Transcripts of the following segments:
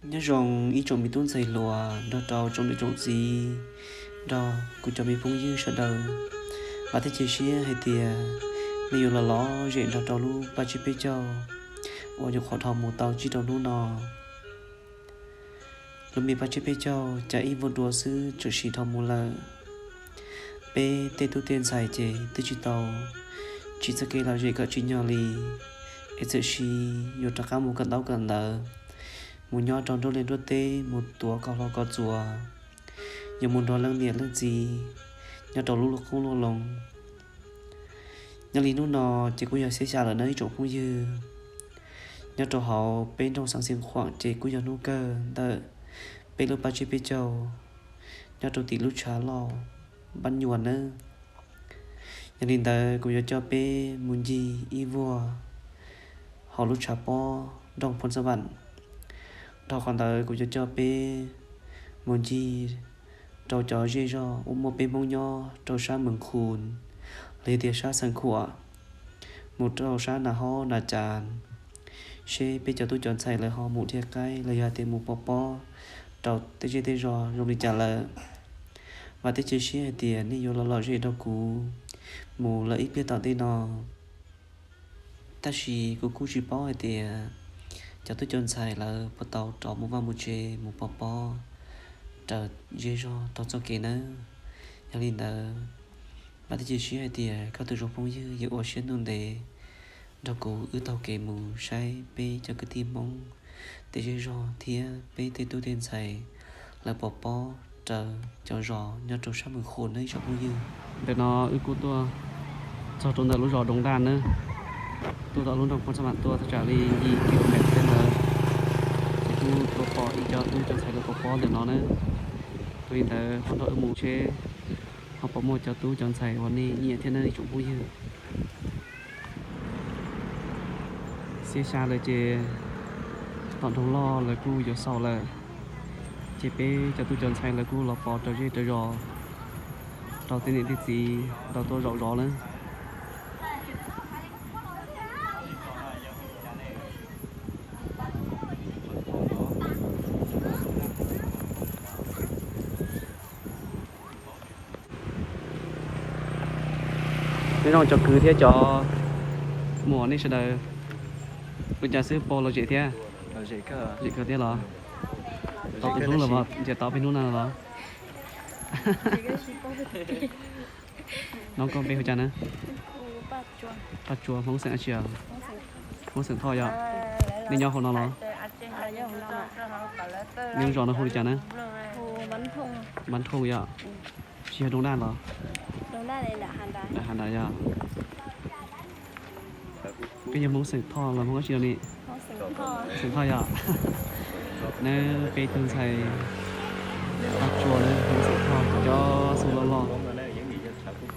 Nyob zoo ib tsoom me tub ntxhais hluas nrog rau tsoom niam tsoom txiv, nrog kuv cov me phooj ywg sawv daws. Vam thiab cia siab hais tias nej yuav los lom zem nrog rau lub paj tsib peb caug uas nyuam qhuav dhau mus tau tsis tau hnub no. Lub me paj tsib peb caug cas ib vuag dua xwb txawm siv dhau mus lawm. Peb tej tub tej ntxhais ces twb tsis tau tsim txoj kev lom zem kom tsim nyog li, es txawm sis yuav rov qab mus kawm ntaub kawm ntawv, mus nyob rau nruab liaj nruab teb, mus tuav kom hlob kom txuas, yuav mus nrog leej niam leej txiv nyob rau lub luaj qoob luaj loo. Nyob li hnub no ces kuj yog xiab xya lawm nawb ib tsoom phooj ywg. Nyob rau hauv peb nroog Xeev Khuam ces kuj yog hnub kawg ntawm peb lub paj tsib peb caug nyob rau tim lub tshav loj Npab Nyuas nawb. Yog li ntawd kuv yuav coj peb mus ncig ib vuag hauv lub tshav pob nroog Phoo Xab Vam. Dhau qhov ntawd kuv yuav coj peb mus ncig rau cov zej zog uas muaj peb Hmoob nyob rau sab Mees Khus, los yog tias sab Xeev Khuam, mus rau sab Nas Haub Nas Cas, seb peb cov tub cov ntxhais lawv ho mus dhia qaib los yog tias mus pov pob rau tej zej tej zos zoo li cas lawm. Vam thiab cia siab hais tias nej yuav los lom zem nrog kuv mus lawm ib pliag tom ntej no. Tab sis kuv kuj tsis paub hais tias cov tub cov ntxhais lawv puas tau rov mus vaj mus tsev mus pov pob raws zej zog tau txoj kev nawb. Yog li ntawd, vam thiab cia siab hais tias koj tus zoo phooj ywg yuav ua siab ntuj ntev nrog kuv wb taug kev mus saib peb cov kwv tij Hmoob tej zej zog thiab peb tej tub tej ntxhais lawv pov pob raws cov zos nyob rau sab Mees Khus nawb ib tsoom phooj ywg. Ntawm no wb kuj tuaj txog rau ntawm lub zos Doos Daj nawb, tuaj tom lub nroog Phoo Xab Vam tuaj thaj tsam li yim kilomev thiab ntawd, ces kuj tuaj pom ib co tub cov ntxhais lawv pov pob ntawm no nawb. Yog li ntawd ho nrog wb mus seb ho puas muaj cov tub cov ntxhais uas nej nyiam thiab nawb ib tsoom phooj ywg. Xiab xya lawm ces tom nroog loj lawv kuj yuav xaus lawm, ces peb cov tub cov ntxhais lawv kuj los pov raws zej raws zos rau tej niam tej txiv nrog tuaj zaum zov nawb. Nyob zoo cov kwv thiab cov muam nej sawv daws, ua cas xwb pog los zem thiab? Zem kawg thiab los? Tau peb hnub los, ntsias tau peb hnub no los? Nov koj npe hu cas na? Paj Tsua, Hmoob xeem dab tsi? Hmoob xeem Thoj yom? Nej nyob hauv no los? Nej lub zos no hu li cas na? Npab Thooj yom? Tsis yog Doos Daj los? Ntawm hav nrad yom? Peb yog Hmoob xeem Thoj los Hmoob dab tsi no ne? Xeem Thoj yom? Nawb peb tug ntxhais Paj Tsua nawb, Hmoob xeem Thoj, cov xub loj loj,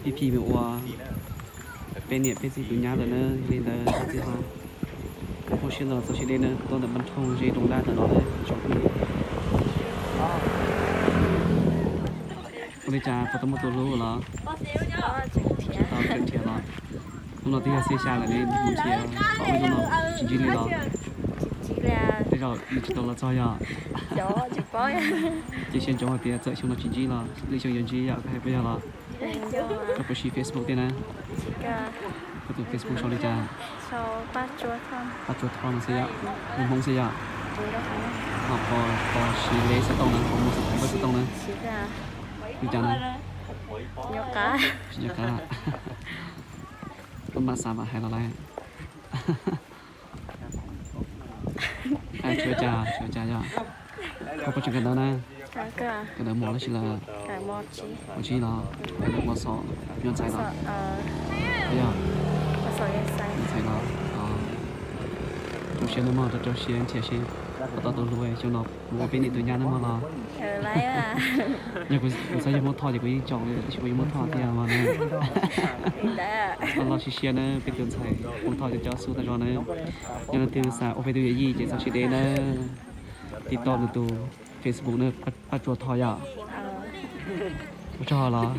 ib phim mus ua peb niam peb txiv tus nyab lawm nawb. Yog li ntawd txiv ho kuj siab ntau los txog sib deb nawb, tuaj ntawm Npab Thooj zej Doos Daj ntawm no nawb tsoom phooj ywg. Ua li cas puas tau muaj tus hlub los? Tsis tau, tseem nrhiav los? Hnub no twb yog xiab xya lawm ne, mus nrhiav tau ib hnub no tsis ntsib li los? Tej zaum nws tsis tau los txog yom? Cia siab ntsoov hais tias txawm xyoo no tsis ntsib los lwm xyoo yuav ntsib yom, koj hais puas yog los? Koj puas siv Facebook thiab na? Koj tus Facebook sau li cas? Paj Tsua Thoj no xwb yom? Lub Hmoob xwb yom? Ho pos siv leb xov tooj na, pos mus xov tooj na? Li cas na? Tsis nco qab. Koj mam xav mam hais los lawm. Tsis ua cas, tsis ua cas yom. Koj puas tseem kawm ntawv na? Kawm ntawv mos tab sis lawm? Mos tsib los? Kawm ntawv mos xom, yuav ntxhais los? Yog, yuav ntxhais los? Rau siab nawb mog, rau rau siab nrhiav seb puas tau tus hlub xyoo no mus ua peb niam tus nyab nawb mog los? Yog kuv txhob yog Hmoob Thoj ces kuv yeej tsaus li, tab sis kuv yog Hmoob Thoj tiag mas na. Los siab siab nawb peb tus ntxhais Hmoob Thoj cov cov xub tag zog nawb. Yog leej twg xav ua peb tus yawm yij ces txhob sib deb nawb, tiv tauj nws tus Facebook na, Paj Tsua Thoj yom. Ua tsaug los.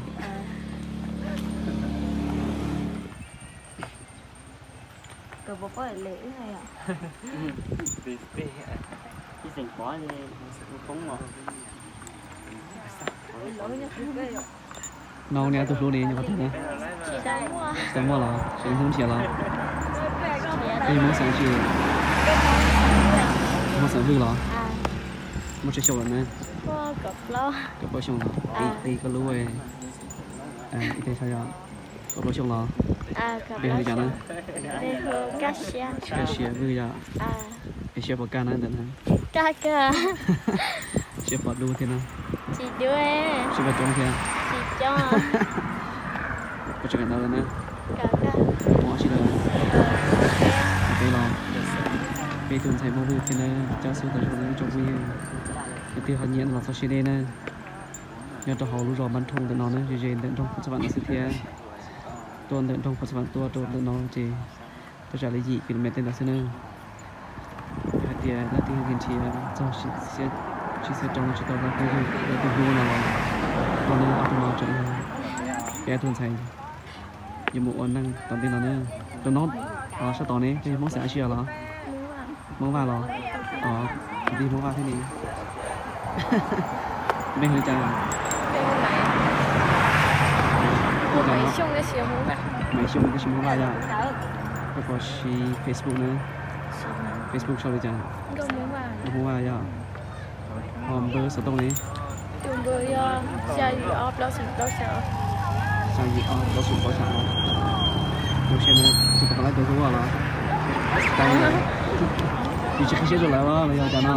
No niam tus hlub li nyob qhov twg na? Tsis tau muaj los, tsis hnub nrhiav los? Koj yog Hmoob xeem tsi? Hmoob xeem Vwj los? Muaj tsawg xyoo lawm na? Kaum plaub xyoo los? Qi koj lub ib teg saib yog kaum plaub xyoo los? Npe hu li cas na? Kaj Siab Vwj yom? Es siab puas kaj na ntawm na? Siab puas dub thiab na? Siab puas coob thiab? Ua tsaug kawm ntawv lawm na? Mus ua si lawm? Peb los? Peb tus ntxhais Hmoob Vwj thiab na, coj xub tas zog na ib tsoom phooj ywg. Leej twg ho nyiam los txog siab deb na, nyob rau hauv lub zos Npab Rhooj ntawm no na, ze ze ntawm nroog Phoos Xab Vam no xwb thiab. Tuaj ntawm nroog Phoos Xab Vam tuaj rau ntawm no ces tuaj tsam li yim kilomev tej ntawd xwb na. Yog hais tias leej twg nrhiav txog tsis txhiab rau no tsis tau tau phooj ywg, leej twg hlub no los, no ne ob tug no tseem yog peb ob tug ntxhais yuav mus ua neej tom ntej no na. Rau no sab tod ne koj yog Hmoob xeem Aj Siab los? Hmoob Vaj los? Kwv tij Hmoob Vaj thiab ne. Npe hu li cas? Maiv Xyooj tab sis Hmoob Vaj yom? Koj puas siv Facebook na? Facebook sau li cas? Nkauj Hmoob Vaj yom? Ho npawb xov tooj ne? Xya yim ob plaub xoom plaub xya. Zoo siab na, tsis tau tau lab tus hlub los? Yus tsis qhib siab rau lawv los yog cas no?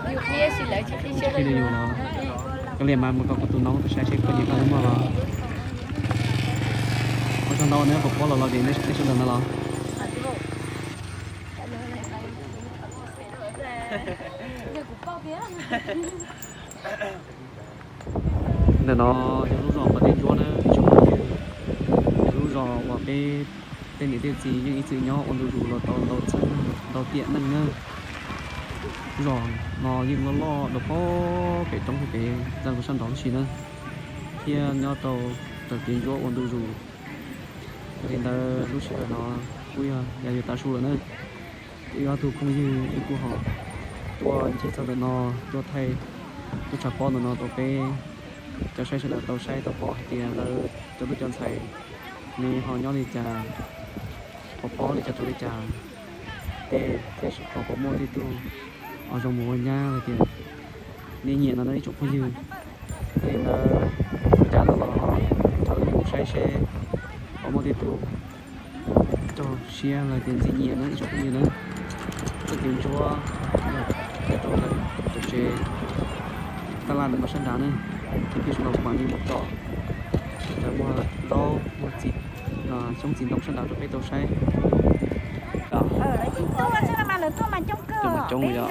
Tsis qhib rau yus los? Koj liam mas mus kom kuv tus noob tuaj saib seb koj nyiam koj hlub mog los? Ua tsaug ntau na, pom pob los los ces nej sawv daws ntawd los. Ntawm no yog lub zos Pas Dej Ntsuab na, ib tsoom phooj ywg, yog lub zos uas peb tej niam tej txiv yeej ib txwm nyob ua ntu zus los tau ntau txheej ntau tiam neej na. Lub zos no yeej loj loj rau pem roob pem ntxa sab nraud tib si na, thiab nyob rau raws kev ntsuab ua ntu zus. Yog li ntawd lub sij hawm no kuj yog yuav tav su lawm na. Wb ob tug phooj ywg wb kuj ho tuaj ncig txog ntawm no, tuaj thaij, tuaj tshav pob ntawm no rau peb cov saib sawv daws tau saib tau pom hais tias lawv cov tub cov ntxhais ne ho nyob li cas, pov pob li cas rau li cas, tej thiab sis ho puas muaj tej tug zoo mus ua nyab hais tias nej nyiam no na ib tsoom phooj ywg. Yog li ntawd ua cas los los caum wb mus saib seb puas muaj tej tug raug siab los tias ntxim nyiam na ib tsoom phooj ywg na. Txoj kev ntsuab yog rau ntawm tus tsev tab laj ntawm no sab nrad na, thiab sawv daws kuj mam li mus tsom, sawv daws muag zaub muag txiv, xyoob txiv ntoo sab nrad rau peb tau saib. Coob yog,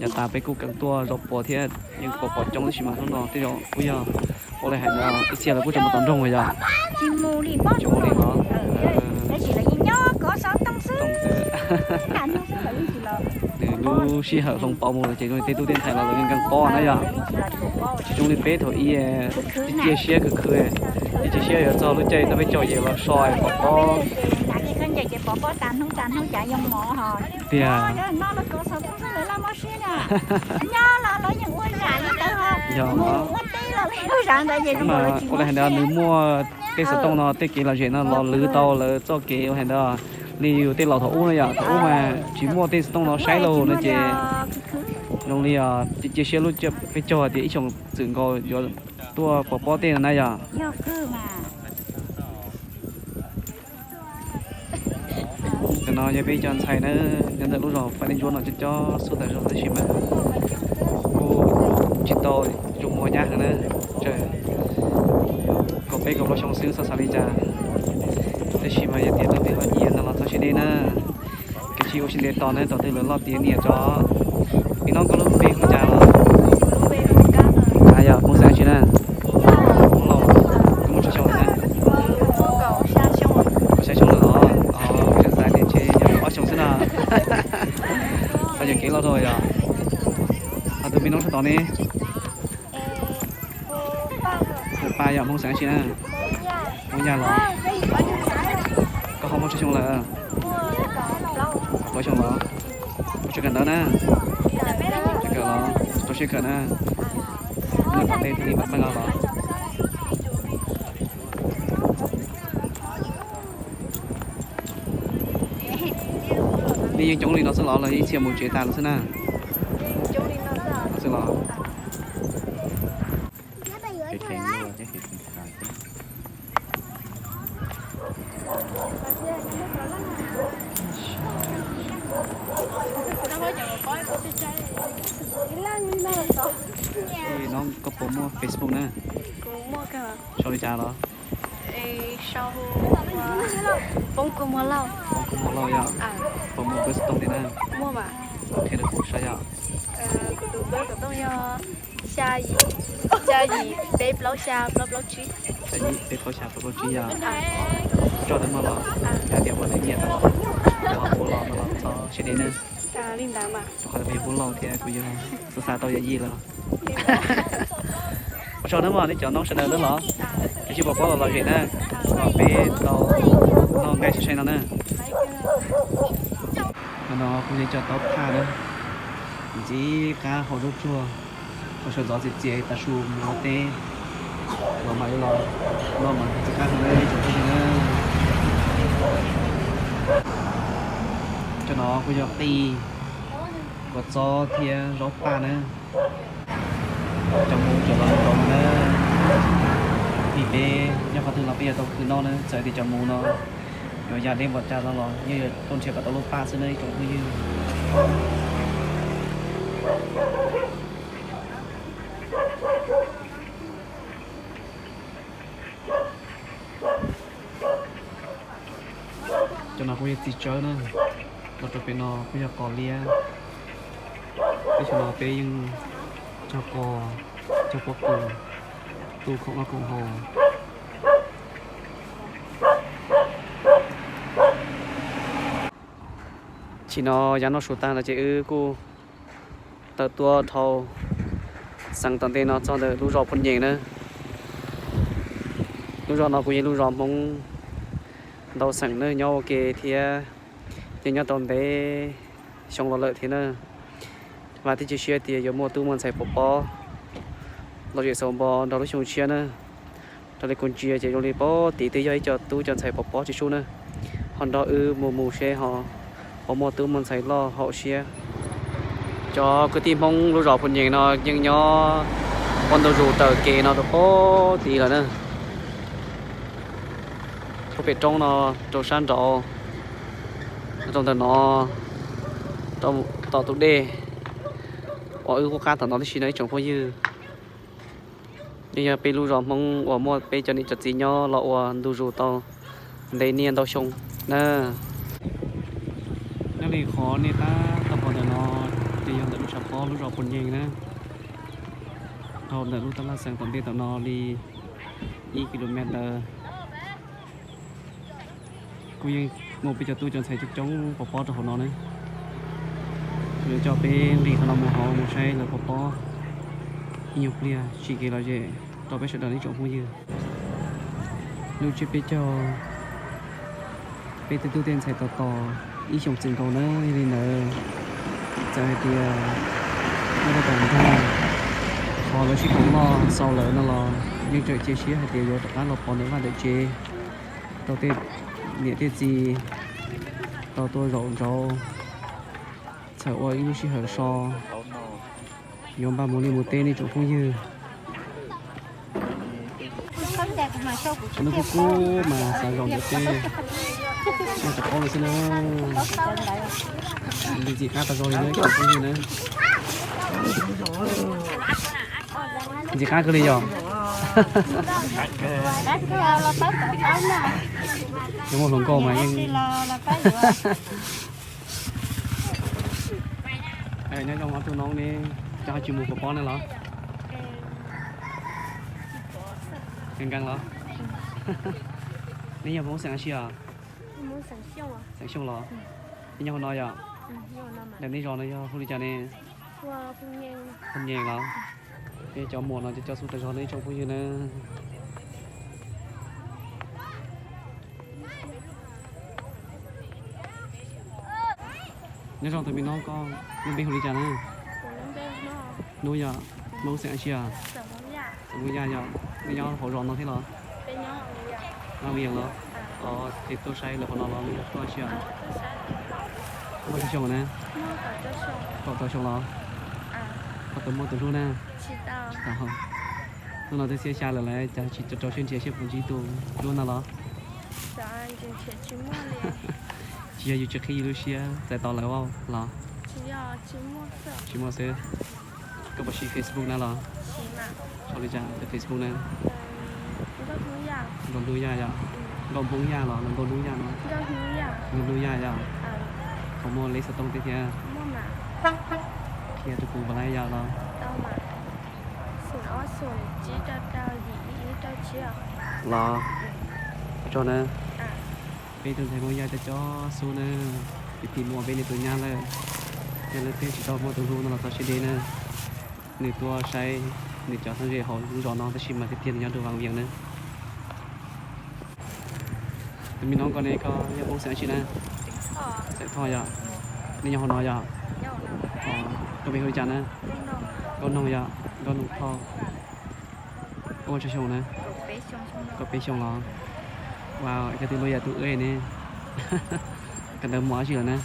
yav tas peb kuj kheev tuaj zaub puas thiab yeej pom pom coob tab sis mas hnub no tej zaum kuj yog ua li hais ntawd ib txhia lawv kuj tseem mus tom nroog yog. Tsis ua li los, nws lub sij hawm hloov pauv mus lawm ces zoo li tej tub tej ntxhais los lawv yeej nkees pob na yom. Tsis zoo li peb thaum ub, cia siab khwv khwv, cia siab yuav txog lub caij no peb caug yem los so pom pob tiag. Ua li hais ntawd nws muaj tej xov tooj no tej kev lom zem no los lwv tau lawv txoj kev ua hais ntawd li yus tej laus thaum ub na yom. Thaum ub mas tsis muaj tej xov tooj no saib lauj no ces zoo li cia siab lub caij peb caug tias ib xyoos txwm nkaus yuav tuaj pov pob tej no na yom. Ntawm no yog peb cov ntxhais na, nyob ntawm lub zos Paj Dej Ntsuab no cov xub tas zog tab sis mas kuj tsis tau zoo mus ua nyab heev na, tseem kaum peb kaum plaub xyoo xwb xav xav li cas. Tab sis mas yog tias leej twg ho nyiam no los txhob siab deb na, kav tsij ua siab ntev tos na, tos twg lawv loj tiav niam tso. Nim no koj lub npe hu li cas los? Yog Hmoob xeem dab tsi na? Hmoob Lauj. Koj muaj tsawg xyoo lawm na? Kaum xya xyoo lawm los? Tseem xav tias ntshe yog ob xyoo xwb na. Txog yuam kev loj dhau yom. Ho tus me noob sab tod ne? Hu Paj yog Hmoob xeem dab tsi na? Hmoob Yaj los? Koj ho muaj tsawg xyoo lawm? Kaum plaub xyoo los? Kawm ntawv na, kawm los rau siab kawm na, nyob tom ntej thiaj li mam meej los. Nej yeej coob li no xwb los los yeej txhia mus tsev tas lawm xwb na? Xwb los. Nov koj puas muaj Facebook na? Sau li cas los? Poob Kua Muag Lauj yog? Puas muaj npawb xov tooj thiab na? Qhia rau kuv saib yog. Kuv tus npawb xov tooj yog xya yim, xya yim peb plaub xya plaub plaub tsib. Xya yim peb plaub xya plaub plaub tsib yog. Tso tau muaj los, yog tias ua lawv nyiam no los, ua ua los no los txhob siab deb na. Rau qhov peb yog Hmoob Lauj thiab kuv yog xav xav tau yam yij lawm. Ua tsaug nawb mog nej cov noob sawv daws nawb los, tab sis pom pob los lom zem na, kom peb tau noj nqaij sai sai no na. Qhov no kuj yog cov taub phaj na, ntxim qab hau zaub tsuag, hau sawv ntxov txias txias tas su mus ua teb los mam li los noj mas ntxim qab heev na ib tsoom phooj ywg na. Cov no kuj yog qij, kua txob thiab zaub paj na. Cov mus tseem los nraud no na. Vim peb nyob qhov twg los peb yuav tau khwv noj na, txawm tias cov mus no yuav ya deb npaum cas no los yeej yuav tuaj nrhiav kom tau lub paj xwb na ib tsoom phooj ywg. Cov no kuj yog txiv tsawb na, los rau pem no kuj yog qos liab. Teb chaws no peb yeej cog qos, cog pob kws, tu khoom noj khoom haus. Tsim no yav noj su tag no ces wb kuj tawm tuaj dhau xeev tom ntej no txog ntawm lub zos Phu Nyees na. Lub zos no kuj yog lub zos Hmoob ntau xeem na nyob ua ke thiab, yeej nyob tau ntev xyoo los lawm thiab na. Vam thiab cia siab tias yuav muaj tub muaj ntxhais pov pob lom zem xaus npo nrog lub xyoo tshiab na. Raws li kuv ntsia ces zoo li pab tid twb yog ib co tub cov ntxhais pov pob tsis sub na, ho nrog wb mus mus seb ho puas muaj tub muaj ntxhais loj haum siab. Cov kwv tij Hmoob lub zos Phu Nyees no yeej nyob ua ntu zus raws kev no rau pab tid lawm na. Puag pem roob no rau sab nraud, rau ntawm no, tom tus dej uas wb qub qab tom no tib si no ib tsoom phooj ywg. Yeej yog peb lub zos Hmoob uas muaj peb cov niam cov txiv nyob los ua ntu zus tau ntev niaj ntau xyoo na. Nyob li qhov nej tab tom pom ntawm no ces yog ntawm lub tshav pob lub zos Phu Nyees na. Dhau ntawm lub tab laj xeev tom ntej tom no li ib ki lo mev ntawd. Kuj yeej muaj peb cov tub cov ntxhais coob coob pov pob rau hauv no na. Kuv yuav coj peb nqis qhov no mus hauv mus saib lawv pov pob ib nyuag pliag tsim kev lom zem rau peb sawv daws ib tsoom phooj ywg. Lub tsiab peb caug, peb tej tub tej ntxhais tos tos ib xyoos txwm nkaus na. Yog li ntawd, txawm hais tias muaj tej tau ntag, qhov lawv sib koom loj xaus lawm no los yeej tseem cia siab hais tias yuav rov qab los pov ntawm vaj ntawm tsev, tau tej niam tej txiv tau tuaj zaum nraud, txhawm ua ib lub sij hawm so, yuav npaj mus liaj mus teb nej tsoom phooj ywg. Tshav ntuj kub kub mas xav zaum nram teb, noj tshav pob li xwb na. Li ntxim qab tau zoo li na ib tsoom phooj ywg na. Ntxim qab kawg li yog. Cov muaj hluas nkauj mas yeej. Nyob zoo ob tug noob ne, cov ho tsis mus pov pob ne los? Nkees los? Neb yog Hmoob xeem dab tsi os? Xeem Xyooj los? Neb nyob hauv no yom? Daim neb zos no yog hu li cas ne? Phu Nyees los? Peb cov muam no ces coj xub tas zog ne ib tsoom phooj ywg na. Nyob zoo tus me noob, koj lub npe hu li cas na? Hnub yog, Hmoob xeem dab tsi os? Xeem Hmoob Yaj yog. Nej nyob hauv zos no thiab los? Vaj Viam los? Ces tuaj saib lawv hauv no los nej tuaj dab tsi os? Muaj tsawg xyoo na? Kaum tau xyoo los? Koj tus muaj tus hlub na? Tsis tau. Hnub no twb xiab xya lawm, cas tsis rau siab nrhiav seb puas ntsib tus hlub no los? Tsis yog yus tsis qhib yus lub siab txais tos lawm los? Tsis muaj xwb. Koj puas siv Facebook na los? Sau li cas tus Facebook na? Nkauj Hnub Yaj yom? Nkauj Hmoob Yaj los Nkauj Hnub Yaj no? Nkauj Hnub Yaj yom? Koj muaj lej xov tooj tiag thiab? Qhia rau kuv puas laib yom los? Los, ua tsaug na. Peb tug ntxhais Hmoob Yaj cov cov xub na, tus tim muaj peb niam tus nyab lawm, yog leej twg tsis tau muaj tus hlub no los txhob siab deb na. Nws tuaj saib nws cov txheeb ze hauv lub zos no tab sis mas tiag tiag nws nyob rau Vaj Viam na. Tus me noob, koj ne, koj yog Hmoob xeem dab tsi na? Xeem Thoj yom. Nej nyob hauv no yom? Koj npe hu li cas na? Nkauj Noog yom, Nkauj Noog Thoj. Koj muaj tsawg xyoo na? Kaum peb xyoo los? Ua, koj twb luaj yam tus wb ne. Kawm ntawv mos dab tsi lawm na?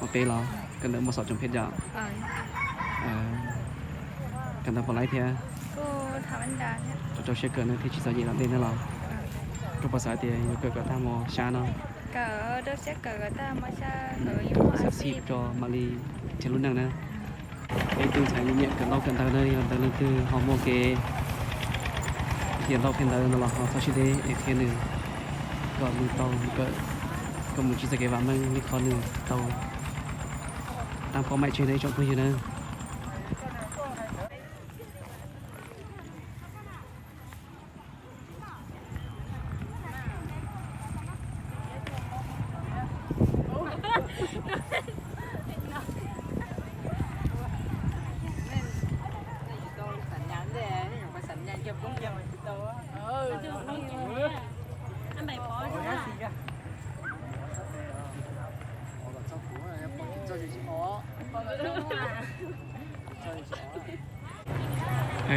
Mos peb los? Kawm ntawv mos xom tsoom phem yom? Kawm ntawv puas laib thiab? Rau rau siab kawm na thiaj tsis txom nyem tom ntej na los? Koj puas xav tias yuav kawm kom tag mos xya no? Xav xij rau mam li nrhiav lub neej na. Peb tug ntxhais nyiam kawm ntaub kawm ntawv na, yog ntawd leej twg ho muaj kev qhia ntaub qhia ntawv no los ho txhob siab deb es qhia nws kom nws tau kawm, kom mus ntsib txoj kev vam meej li qhov nws tau. Tag pom maim tseg na ib tsoom phooj ywg na.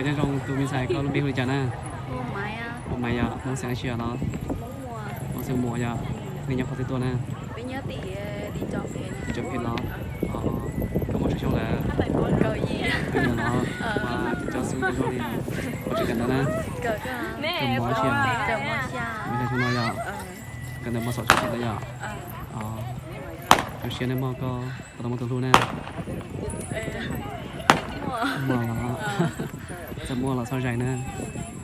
Nyob zoo tus me ntxhais, koj lub npe hu li cas na? Hu Maiv yom, Hmoob xeem dab tsi los? Hmoob xeem Muas yom. Nej nyob qhov twg tuaj na? Tim Cov Phem los? Koj muaj tsawg xyoo lawm? Kaum yim los? Ua, cov xub zoo li. Koj tseem kawm ntawv na? Kawm mos dab tsi? Mos xya xyoo no yom. Kawm ntawv mos xom tsoom phem ntawd yom. Zoo siab nawb mog, koj puas tau muaj tus hlub na? Muaj los? Txawm muaj los txhob zais na.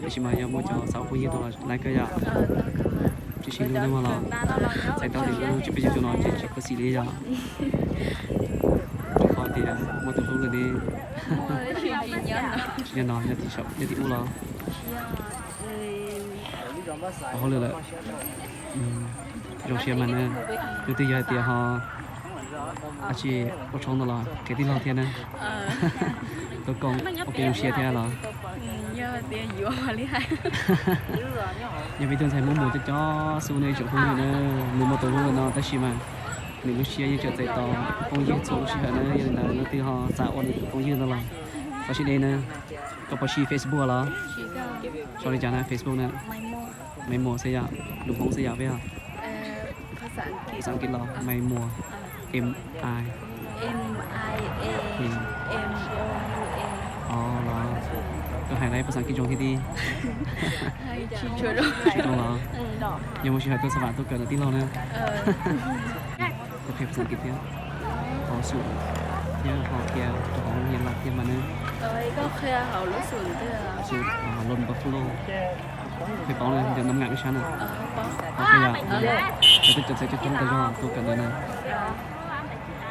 Tab sis mas yog muaj cov xav ua phooj ywg tuaj los laib kawg yom. Tsis sib hlub nawb mog los? Txhais tau tias lub tsis peb caug xyoo no ces tsis khuv xim li yom. Rau qhov tias muaj tus hlub lawm ne. Tsis nyob no, nyob tim ub los? Ua hauj lwm lawm. Zoo siab mas na. Hnub twg yog hais tias ho dab tsi ua tshoob no los qhia tij laug thiab na. Tuaj koom ua ke zoo siab thiab los? Yog peb tug ntxhais Hmoob Muas cov cov xub ne, ib tsoom phooj ywg na, nws muaj tus hlub lawm no tab sis mas nws lub siab yeej tseem txais tos phooj ywg txhua lub sij hawm na, yog li ntawd leej twg ho xav ua nws tus phooj ywg no los txhob siab deb na. Koj puas siv Facebook los? Sau li cas na Facebook na? Maiv Muas xwb yom, lus Hmoob xwb yom peb yog? Xav kiv los Maiv Muas, M I, M I A, M O U A. Los koj hais lawv puas xav kiv zoo thiab tib? Tsis zoo los? Yog muaj sij hawm tuaj xav vam tuaj kawm ntawm tij laug na. Koj qhia puas xav kiv thiab? Hauv xum thiab ho qhia rau hauv yas las thiab mas na. Xum, Lone Buffalo. Peb paub na, nram Nam Ngam ib sab na. Paub yom. Cov txhia cov coob tas zog tuaj kawm ntawv na.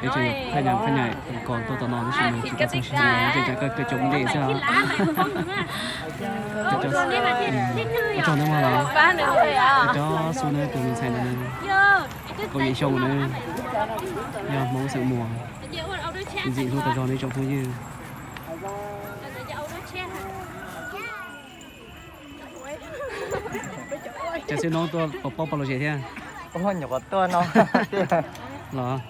Peb tseem yuav phaj nyam phaj nyam kom tuaj tom no tab sis mas tsis tau txog sij hawm, tseem cav kawm coob ntej xwb os. Ua tsaug nawb mog los? Cov xub na, tus me ntxhais ntawd na, kaum yim xyoo na, yog Hmoob xeem Muas, ntxim hlub tas zog ne ib tsoom phooj ywg. Cas xwb no tuaj pom poj pog los zem thiab? Nyuam qhuav tuaj no tiag. Los,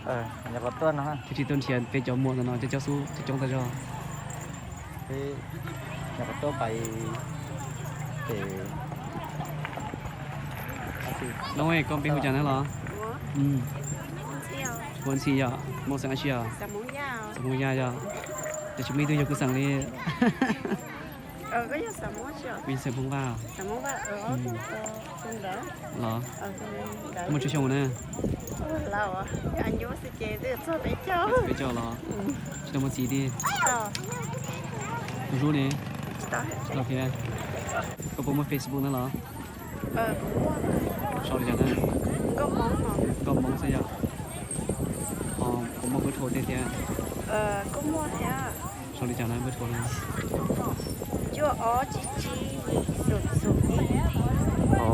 tsis tuaj nrhiav peb cov muam ntawm no coob coob xwb, coob coob tas zog. Noob, koj npe hu cas na los? Kuv Ntxhi yom, Hmoob xeem dab tsi yom? Xeem Hmoob Yaj yom. Ces tsis muaj ib tug yog kuv xeem li. Kuv yog xeem Hmoob Vaj. Los, koj muaj tsawg xyoo na? Peb caug los? Tsis tau muaj txiv tiag. Tus hlub ne? Los thiab. Koj puas muaj Facebook na los? Sau li cas na? Nkauj Hmoob xwb yom. Ho puas muaj npawb thau tej thiab? Sau li cas na npawb thau na? Os,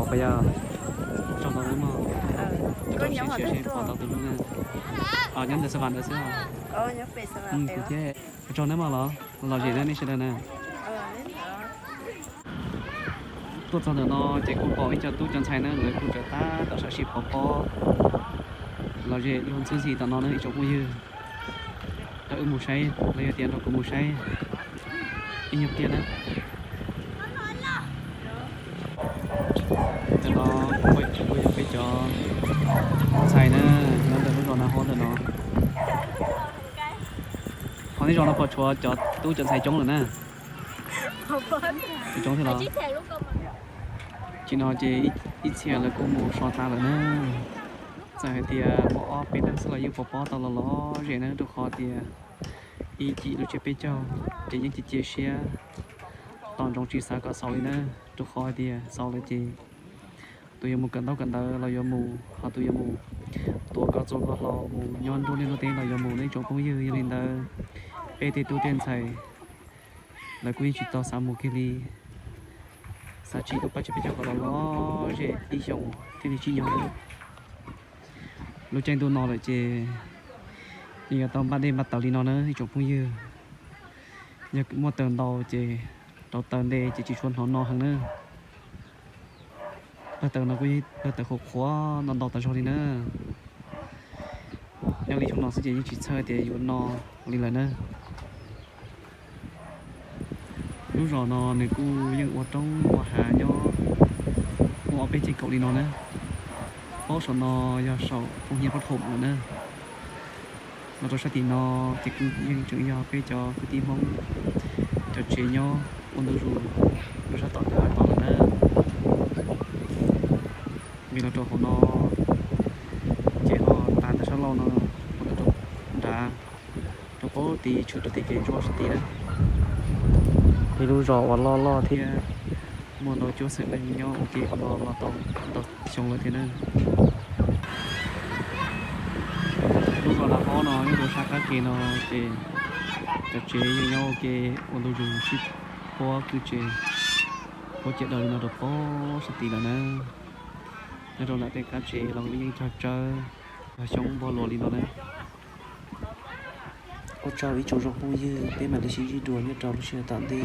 qhov yog, tsaug ntau nawb mog. Rau siab tshia seb pom tau tus hlub na. Nyob ntawm Xas Vas ntawd xwb. Kuv thiab. Ua tsaug nawb mog los, lom zem na nej sawv daws na. Tuaj txog ntawm no ces kuj pom ib co tub cov ntxhais na, lawv kuj rov tab tom sawv tsees pov pob. Lom zem luag ntxhi ntxhi tom no na ib tsoom phooj ywg. Rau wb mus saib los yog tias rau kuv mus saib ib nyuag pliag na. Ntawm no kuj yog peb cov ntxhais na, nyob ntawm lub zos Nag Hob ntawm no. Ho nej zos no puas tshuav cov tub cov ntxhais coob lawm na? Coob thiab los? Tsim no ces ib txhia lawv kuj mus so tas lawm na. Txawm hais tias muaj ob peb leeg xwb los yeej pov pob tau los lom zem na, rau qhov tias ib cim lub tsiab peb caug ces yeej cia cia siab tos ntsoov tsis xav kom xaus li na, rau qhov hais tias xaus lawm ces tus yuav mus kawm ntaub kawm ntawv los yuav mus, ho tus yuav mus tuav koj txua koj hlau mus nyob nruab liaj nruab teb los yuav mus na ib tsoom phooj ywg. Yog li ntawd peb tej tub tej ntxhais lawv kuj yeej tsis tau xav mus kiag li, xav tsim lub pab tsiab peb caug kom los lom zem ib xyoos thiaj li tsim nyog na. Lub caij ntuj no lawm ces yeej yuav tau npaj dej npaj taws li no na ib tsoom phooj ywg. Yog muaj taws ntau ces rau taws nte ces tsis tshua hnov no heev na. Pawg taws no kuj yog pawg taws qhuav qhuav no ntau tas zog li na. Nyob li xyoo no xwb ces yeej tsis txhawj tias yuav no li lawm na. Lub zos no nws kuj yeej ua roob ua hav nyob muaj ob peb ceg kaum li no na. Paub saum no yog saum phooj ywg Phob Thom lawm na. Los rau sab tim no ces kuj yeej tseem yog peb cov kwv tij Hmoob cov tsev nyob ua ntu zus rau sab tom ntawd no lawm na. Vim los rau hauv no ces ho tas ntawm sab laug no mus rau nrad, rau pem tid tshwm rau tim kev ntsuab sab tid na. Ib lub zos uas loj loj thiab muaj ntau cuab xeem neeg nyob ua ke ua no los tau ntau xyoo lawm thiab na. Lub zos Nag Hob no nyob rau sab qab ke no ces cov tsev yeej nyob ua ke ua ntu zus sib puab kwj tse, puab ciam dawb li no rau pem sab tid lawm na. Nyob rau ntawm tej qab tsev los yeej cog tsawb, cog xyoob npog luas li no na. Ua tsaug ib tsoom zoo phooj ywg, peb mam li sib ntsib dua nyob rau lub sij hawm tom ntej.